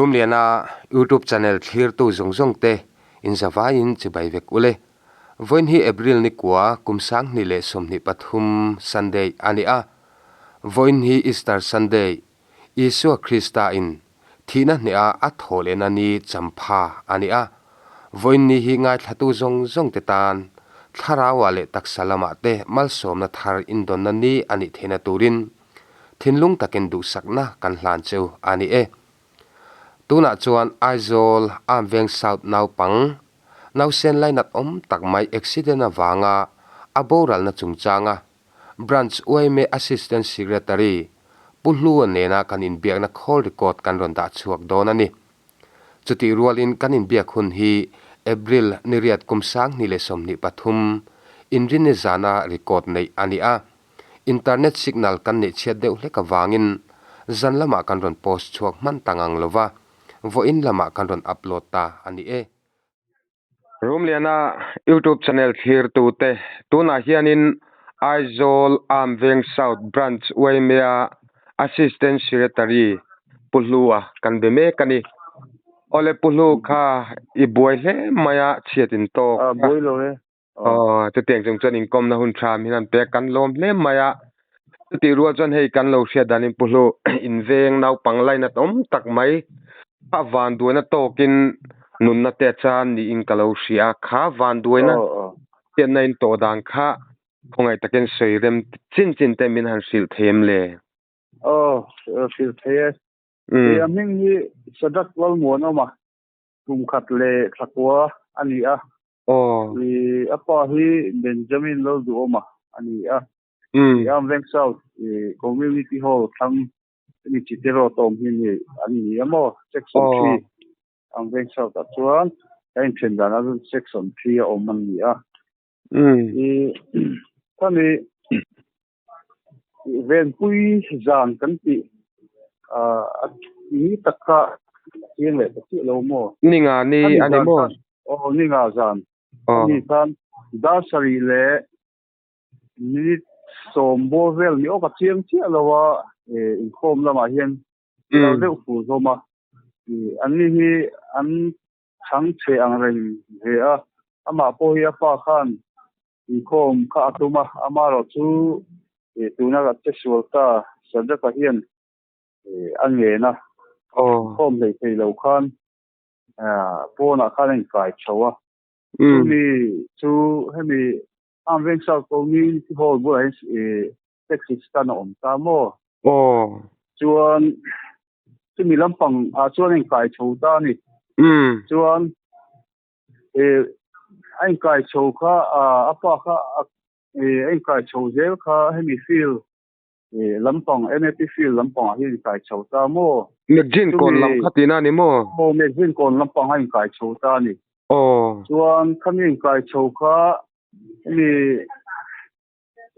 Rumliana YouTube channel thlirtu zawng zawng te in zavaiin chibai vek ule. Vawiin hi April ni kua kum 2023 Sunday a ni a. Vawiin hi Easter Sunday, Isua Krista in thihna hneha a thawh lehna ni champha a ni a. Vawiin ni hi ngaithlatu zawng zawng te tan thlarauah leh taksa lamah te malsawmna thar indawnna ni a nih theihna turin thinlung takin duhsakna kan hlan cheu a ni e. Tunah chuan Aizawl Amveng South naupang nausen lainat awm tak mai accident avanga a boralna chungchanga Branch yma Assistant Secretary Pu Hlua nena kan inbiakna call record kan rawn dah chhuak dawn a ni. Chutih rualin kan inbiak hun hi April ni riat kum 2023 Inrinni zana record neih a ni a. Internet signal kan neih chhiat deuh hlek avangin zan lamah kan rawn post chhuak hman ta ngang lova, vawiin lamah kan rawn upload ta a ni e. Rumliana YouTube channel thlirtute tunah hianin Aizawl Armveng South Branch yma Assistant Secretary Pu Hlua kan be mek a ni. Awle Pu Hlu kha i buai hle mai a chhiat in tawk a. Buai lo e. Aw chutiang chung chuan inkawmna hun tha min han pek kan lawm hle mai a. Chutih rual chuan hei kan lo hriat danin Pu Hlu inveng naupang lainat awm tak mai a vanduaina tawkin nunna te a chan niin ka lo hria a, kha vanduaina hriatna in tawh dan kha khawngaih takin sawi rem chin chin te min han hrilh thei em le? Aw, hrilh thei e. Kei a hming hi Sadak Lalmuanawma kum khat leh thla kua a ni a. A pa hi Benjamin Lalduhawma a ni a. Amveng South Community Hall thlang mi chi te rawt awm hi ni an ni a maw section 3 Amveng South ah chuan a inthen dan a section 3 a awm an ni a. Khami venpui zan kan tih ni tak kha chiang leh ta chiah lo maw. Ninga ni a ni maw? Aw ninga zan. Ani khan dar sarih leh Minute sawm bawr vel ni awk a chiang chiah lo a, inkhawm lamah hian lo deuh fur hlawm a. Anni hi an chhang chhe ang reng ve a, amah pawh hi a pa khan inkhawm kha a tum a, amaherawh chu tuna ka che sual ta Sadraka hian a ngen a, inkhawm hlei thei lo khan pawnah khan a inkai chho a. Chumi chu hemi Amveng South Community Hall bulah hian taxi stand a awm ta maw? Aw. Chuan chumi lampang ah chuan a inkai chho ta a ni. Chuan a inkai chho kha a pa kha a inkai chho zel kha hemi field lampang NAP field lampang ah hian inkai chho ta maw? Magazine kawn lam kha tihna a ni maw? Aw, magazine kawn lampang a inkai chho ta a ni. Aw. Chuan khami inkai chho kha hemi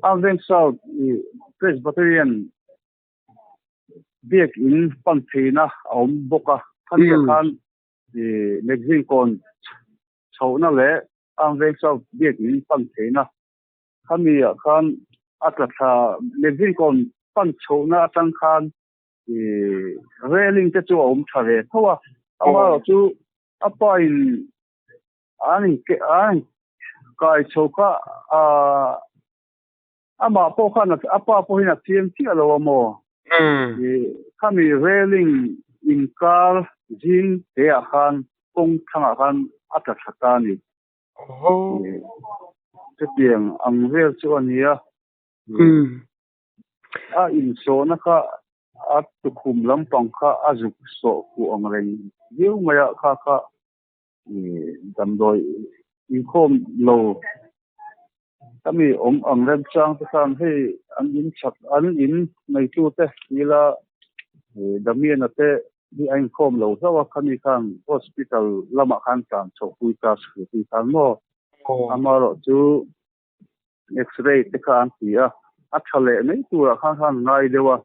Armveng South Presbyterian biak in pan theihna a awm bawk a. Khami ah khan magazine kawn chhohna leh Armveng South biak in pan theihna khami ah khan a tla thla magazine kawn pan chhohna atang khan railing te chu a awm tha ve tho a. Amaherawhchu A pa in an in an kai chho kha amah pawh khan a pa pawh hian a chiang chiah lo a maw? Khami railing inkar zing te ah khan kawng thlangah khan a tla tha ta a ni. Chutiang ang vel chu a ni a. A insawhna kha a tukhum lampang kha a zuk sawh fuh ang reng viau mai a, kha kha damdawi inkhawm lo ka mi awm ang remchang te khan hei an in chak an in neitu te ila Damian-a te hi a inkhawm lo hlauh a, khami khan hospital lamah khan tlan chhohpui ta scooty khan maw amaherawh chu X-ray te kha an ti a, a tha leh mai turah khan khan ngai deuh a,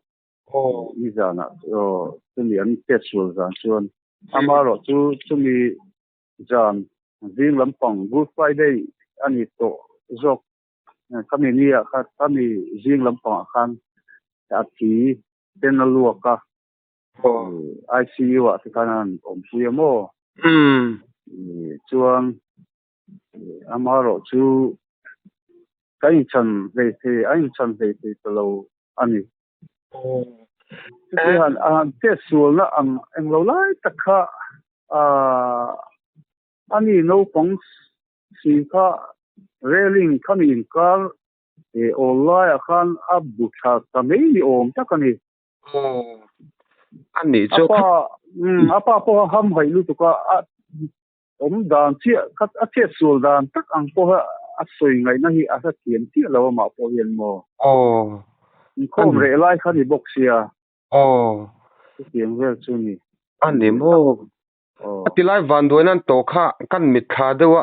nizanah chumi an test sual zan chuan amaherawh chu chumi zan zing lampang Good Friday a ni tawh zawk khami nia kha khami zing lampangah khan a thi ten a luak a. ICU ah te khan an awmpui a maw? Chuan amaherawh chu kan inchhan hlei thei a inchhan hlei thei ta lo a ni. Chuti han a han chet sualna ang englo lai tak kha a ni naupang si kha railing khami inkar awl laiah khan a bu thla ta mai ni awm tak a ni. A nih chu. A pa, a pa pawh a hamhaih lutuk a, a awm dan chiah kha a chet sual dan tak ang pawha a sawi ngaihna hi a hrethiam chiah lo amah pawh hian maw. Inkhawm reh lai kha ni bawk sia. Chutiang vel chu ni. A ni maw. A tilai vanduaina an tawh kha kan mitthla deuh a,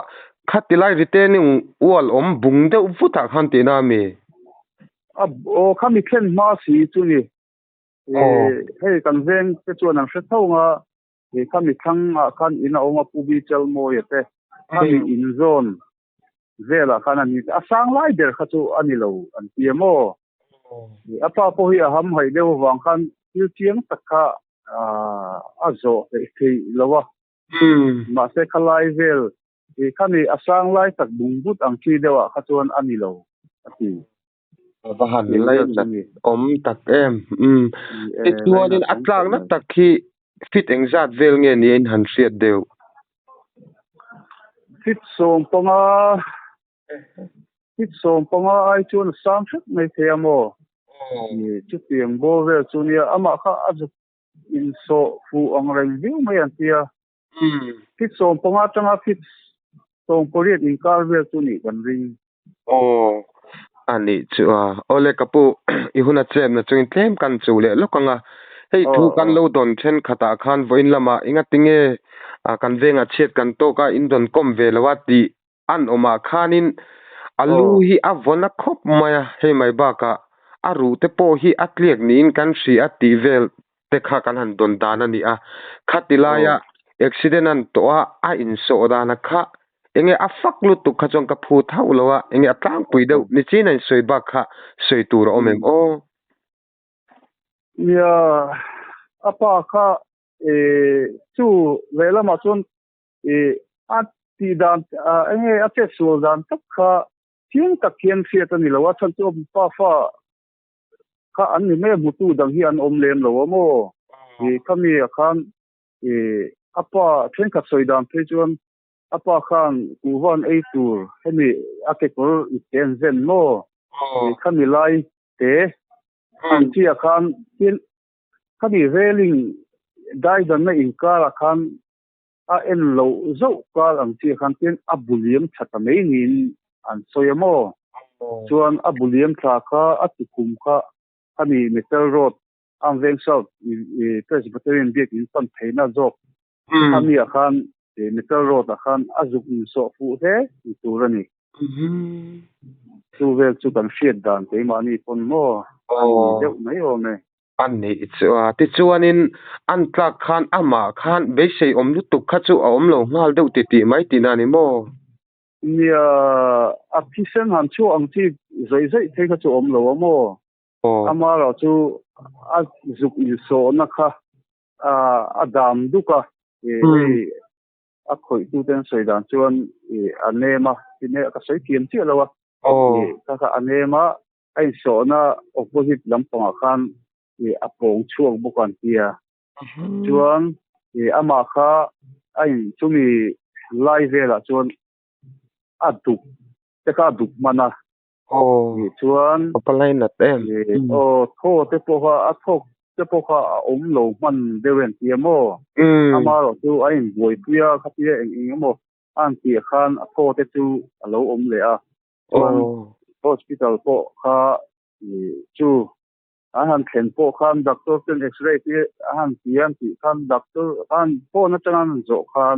kha tilai retaining wall awm bung deuh vutah khan tihna a mi? A aw kha mi thlen hma si chu ni. Hei kan veng te chuan an hre tho nga, kha mi thlang ah khan in a awm a Pu Bi Chalmawia te, kha mi in zawn velah khan a ni. A sang lai ber kha chu a ni lo an ti a maw? A pa pawh hi a hamhaih deuh avang khan thil chiang tak kha a zawh theih theih lo a. Mahse khalai vel khami a sang lai tak bung but ang chi deuh ah kha chuan a ni lo a ti. A va han lai nat awm tak em. Tichuanin a tlakna tak hi fit engzat vel nge ni a in han hriat deuh? Fit 15 Fit 15 ai chuan a sang hret mai thei a maw? Chutiang bawr vel chu nia, amah kha a zuk insawh fuh ang reng viau mai an tia. Fit 15 atanga fit 18 inkar vel chu nih kan ring. Aw, a nih chu a. Awle ka pu, i hun a chepna chungin tlem kan chu leh lawk ang a. Hei thu kan lo dawn thenkhatah khan vawiin lamah engatinge kan vengah chhiat kan tawk a, in dawn kawm ve lo a tih An awmah khanin a lu hi a vawn a khawp mai a, hei mai bakah a ruh te pawh hi a tliak niin kan hria a tih vel te kha kan han dawn dan a ni a. Khati laia accident an tawh a, a insawh dana kha enge a fak lutuk kha chuan ka phut hauh lo a, enge a tlangpui deuh nichin a insawi bak kha sawi tur a awm em aw? Nia, a pa kha chu lehlamah chuan a tih dan enge a chet sual dan tak kha chiang tak hian hriat a ni lo a, chhan chu pa fa kha an ni mai a, hmutu dang hi an awm lem lo a maw? Khami ah khan a pa thenkhat sawi dan phei chuan a pa khan kuhva an ei tur hemi a kekawr ip te an zen maw? Khami lai te ang chi ah khan khami railing daidanna inkar ah khan a en loh zauh kar ang chiah khan tin a bu liam tha ta mai niin an sawi a maw? Chuan a bu liam thla kha a tukhum kha khami metal road Amveng South Presbyterian Biakin pan pheina zawk khami ah khan metal road ah khan a zuk insawh fuh hle ni tur a ni. Chu vel chu kan hriat dan keimahni pawn maw a ni deuh mai awm e. A nih chu a, tichuanin an tlak khan amah khan beisei awm lutuk kha chu a awm lo nghal deuh titih mai tihna a ni maw? Nia, a thisen han chhuah ang chi zawih zawih phei kha chu a awm lo a maw? Amaherawh chu a zuk insawhna kha a dam duk a, hei a khawihtute an sawi dan chuan a nem a, tine ka sawi thiam chiah lo a, kha kha a nem a, a insawhna opposite lampangah khan a pawng chhuak bawk an ti a. Chuan amah kha a in chumi lai velah chuan a duk te kha a duk hman a. Chuan aw thaw te pawh kha a thawk te pawh kha a awm lo hman deuh an ti a maw. Amaherawh chu a inbuaipui a khatia eng eng emaw a han tih khan a thaw te chu a lo awm leh a. Chuan hospital pawh kha chu an han thlen pawh khan doctor ten x-ray te a han ti an tih khan doctor khan phone atanga an han zawh khan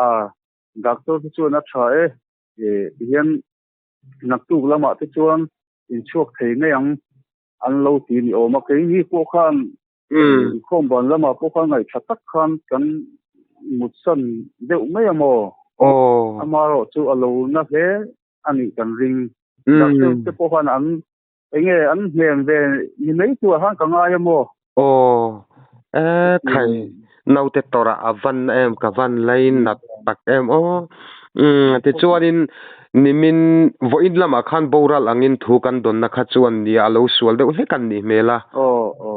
a doctor te chuan a tha e tihian naktuk lamah te chuan inchhuak thei mai ang an lo ti ni awm a keini pawh khan inkhawm ban lamah pawh khan ngaihthla tak khan kan mutsan deuh mai a maw? Amaherawh chu a lo na hle a nih kan ring. Doctor te pawh khan an enge an hnem ve ni mai turah khan ka ngai a maw? Aw. E khai naute tawrh a van na em ka van lainat tak em aw. Umm tichuanin nimin vawiin lamah khan boral angin thu kan dawnna kha chuan nia a lo sual deuh hlek an nih hmel a.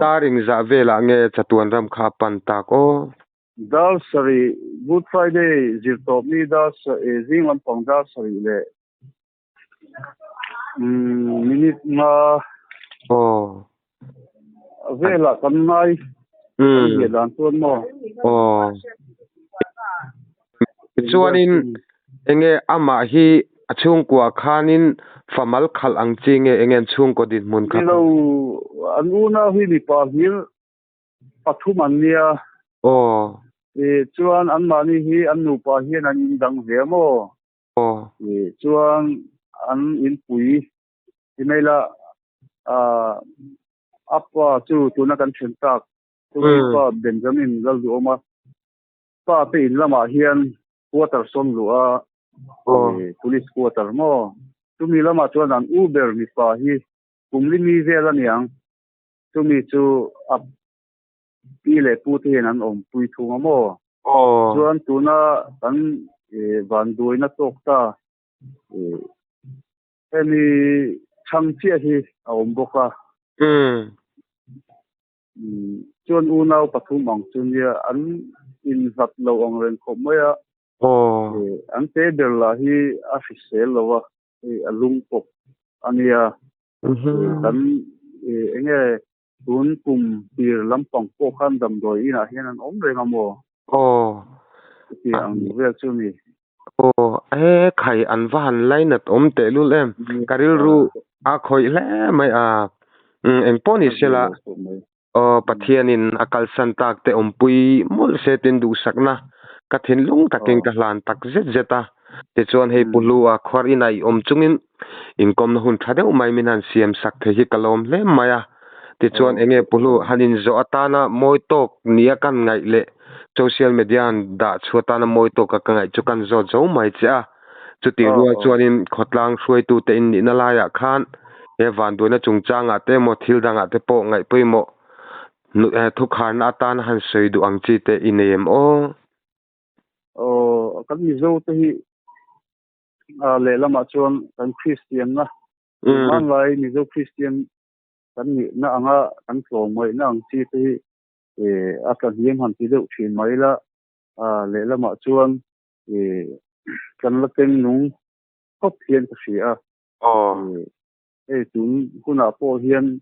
Tar engzah velah nge chatuan ram kha a pan tak aw. Dar sarih Good Friday zirtawp ni dar zing lampang dar sarih leh Minute nga Aw. Velah kan ngai kan hriat dan chuan maw. Aw. Tichuanin enge amah hi a chhungkua khanin famal khalh ang chi nge enge an chhungkaw dinhmun kha? Nilo, an unau hi mipa hlir pathum an nia. Aw. Chuan anmahni hi an nupa hian an indang ve maw? Aw. Chuan an inpui email a a pa chu tuna kan then tak chumi pa Benjamin Lalduhawma pa te in lamah hian quarter sawn luh a police quarter maw chumi lamah chuan an u ber mipa hi kum li mi vel aniang chumi chu a pi leh pu te hian an awmpui thung a maw? Chuan tuna kan vanduaina tawk ta hemi chhang chiah hi a awm bawk a. Chuan unau pathum ang chu nia an inhlat lo ang reng khawp mai a. An te ber lah hi a hrisel lo a, a lung pawp a nia. Kan enge Tun kum tir lampang pawh khan damdawi inah hian an awm reng a maw? Aw. Chuti ang vel chu ni. Aw, he khai an va han lainat awm tehlul em? Ka rilru a khawih hle mai a. Umm engpawh ni sela, aw Pathianin a kalsan tak te awmpui mawlh se tin duhsakna ka thinlung takin ka hlan tak zet zet a. Tichuan hei Pu Hlua khuar inah i awm chungin inkawmna hun tha deuh mai min han siam sak thei hi ka lawm hle mai a. Tichuan enge Pu Hlu han inzawh atana mawi tawk nia kan ngaih leh social media han dah chhuah atana mawi tawka ka ngaih chu kan zawt zo mai che a. Chutih rual chuanin khawtlang hruaitute in nihna laiah khan he vanduaina chungchangah te emaw thil dangah te pawh ngaih pawimawh thukharna atana han sawi duh ang chi te i nei em aw? Aw, kan Mizo te hi lehlamah chuan kan Kristian na, hmanlai Mizo Kristian kan nihna anga kan tlawmngaihna ang chi te hi a tla hniam han ti deuh thin mai ila, lehlamah chuan kan la keng nung khawp hian ka hria a. Hei tun hunah pawh hian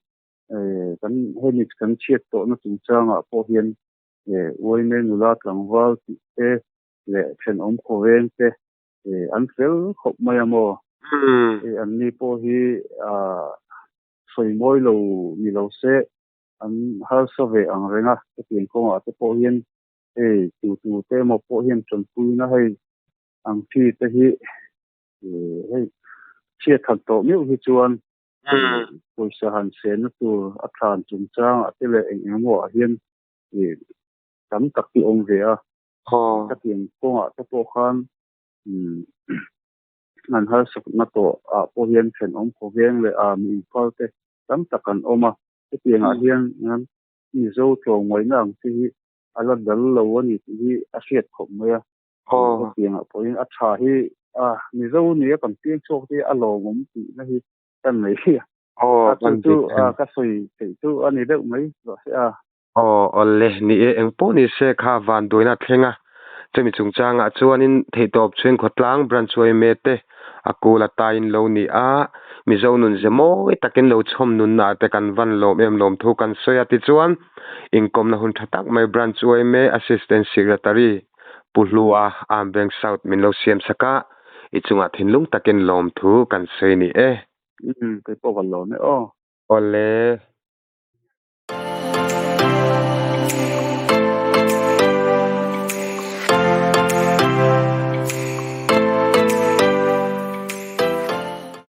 kan hemi kan chhiat tawhna chungchangah pawh hian Uaime nula tlangval tih te leh thenawm khawveng te an fel khawp mai a maw? An ni pawh hi sawi mawi lo ni lo se an harsa ve ang reng a, hetiang kawngah te pawh hian hei tu tu te emaw pawh hian tanpuina hei ang chi te hi hei chhiat han tawh meuh hi chuan pawisa han senna tur a thlan chungchangah te leh eng eng emaw ah hian tam tak hi awm ve a. Khatiang kawngah te pawh khan an harsatna tawh ah pawh hian thenawm khawveng leh a mi inphal te tam tak an awm a. Hetiangah hian Mizo tlawmngaihna ang chi hi a la dal lo a ni tih hi a hriat khawp mai a. Hetiangah pawhin a tha hi Mizo nia kan piang chhuak te hi a lawmawm tihna hi ka nei a. Aw, A chu chu ka sawi theih chu a ni deuh mai zawh se a. Aw, awle, ni e, eng pawh ni se kha vanduaina a thleng a. Chumi chungchangah chuanin theihtawp chhung khawtlang branch yma te a kul a taiin lo ni a, Mizo nun ze mawi takin lo chhawm nunna ah te kan van lawm em lawm thu kan sawi a. Tichuan, inkawmna hun tha tak mai branch yma Assistant Secretary Pu Hlua Armbank South min lo siam sak a, i chungah thinlung takin lawm thu kan sawi ni e. Kei pawh ka lawm e aw. Awle.